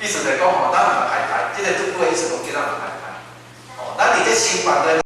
意思就講吼，咱毋排他，這個這句的意思講叫咱毋排他。哦，咱佇這心凡的。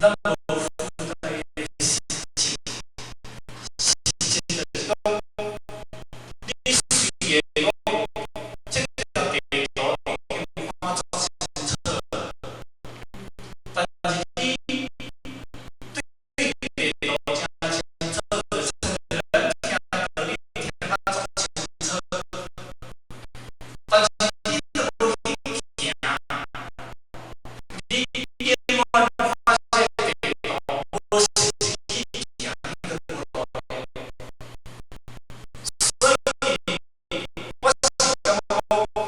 咱無負擔的實質，實質就是講，你雖然講這張地圖已經看足清楚，但是你對地圖聽清楚，就親像咱聽道理聽甲足清楚，但是你都無去行，你永遠看這個地圖，無實際去行彼個路。所以，我是感覺講，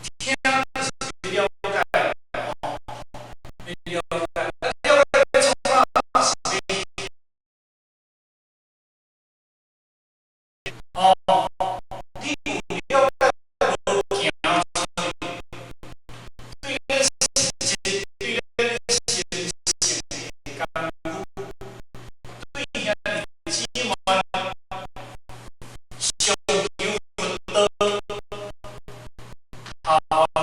聽聽就是了解，吼，欲了解，了解欲創啥是欲哦，你有了解無行出去，對咱實質，對咱神聖的工夫，對兄弟姊妹相求佛道，啊，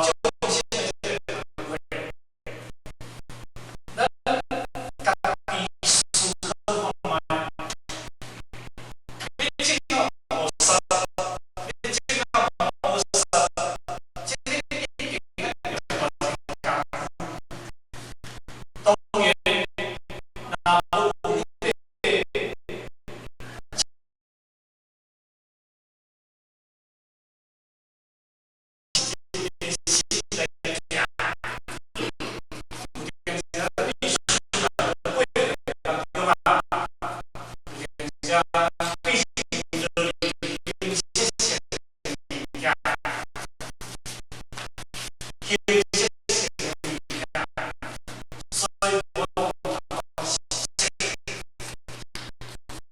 眾生的這個工課，咱家己思考看覓，欲證到菩薩，欲證到菩薩，這個一定愛用功夫。當然，若無彼個實來行，有當時啊，必須嘛過程當中啊，有當時啊，必須就形式物件，形式性物件，所以我實際，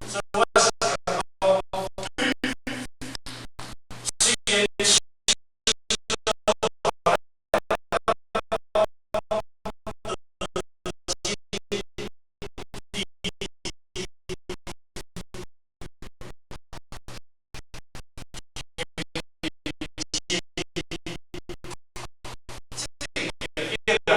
所以我是感覺講，雖然這個